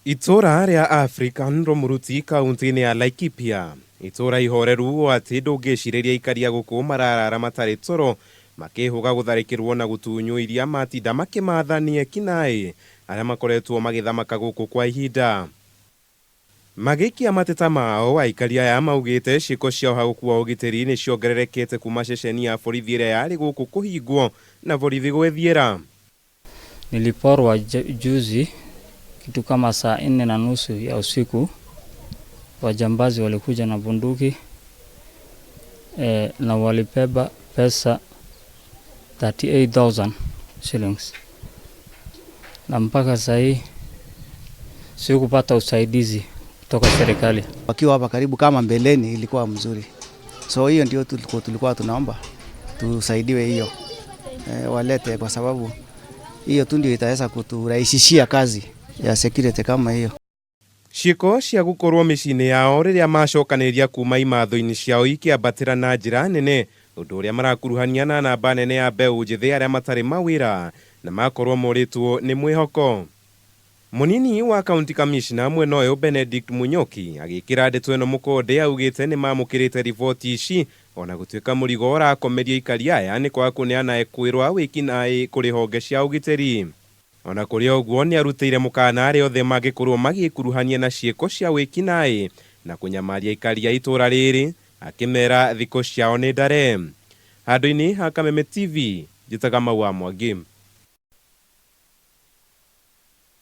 Itũũra rĩa African Rũmuruti kaunti-inĩ ya Laikipia, itũũra ihoreru ũũ atĩ ndũngĩcirĩria aikari a gũkũ mararara matarĩ toro makĩhũga gũtharĩkĩrwo na gũtunywo iria matinda makĩmatha nĩ ekinaĩ arĩa makoretwo magĩthamaka gũkũ kwa ihinda. Magĩikia mateta mao, aikari aya maugĩte ciĩko cia ũhagũku wa ũgitĩri nĩ ciongererekete kuma ceceni ya borithi ĩrĩa yarĩ gũkũ kũhingwo na borithi gwĩthiĩra. Niliporwa juzi kitu kama saa 4:30 ya usiku, wajambazi walikuja na bunduki na walibeba pesa 38,000 shillings, na mpaka saa hii sikupata usaidizi kutoka serikali. Wakiwa hapa karibu kama mbeleni ilikuwa mzuri, so hiyo ndio tulikuwa tunaomba tusaidiwe hiyo walete, kwa sababu hiyo tu ndio itaweza kuturahisishia kazi ya security kama hiyo. Ciĩko cia gũkorwo mĩciĩ-inĩ yao rĩrĩa macokanĩrĩria kuma imatho-inĩ ciao ikĩambatĩra na njĩra nene, ũndũ ũrĩa marakuruhania na namba nene ya mbeũ njĩthĩ arĩa matarĩ mawĩra na makorwo morĩtwo nĩ mwĩhoko. Mũnini wa county commissioner mwena ũyũ Benedict Munyoki agĩkĩra ndeto ĩno mũkonde augĩte nĩ mamũkĩrĩte riboti ici ona gũtuĩka mũrigo ũrakomeria aikari aya nĩ kwaga kũneana ekwĩrwo a wĩkinaĩ kũrĩ honge cia ũgitĩri. Ona kũrĩ ũguo nĩ arutĩire mũkana arĩa othe mangĩkorwo magĩkuruhania na ciĩko cia wĩkinaĩ na kũnyamaria aikari a itũũra rĩrĩ akĩmera thikũ ciao nĩ ndare. Handũ-inĩ ha Kameme TV njĩtaga Mau wa Mwangi.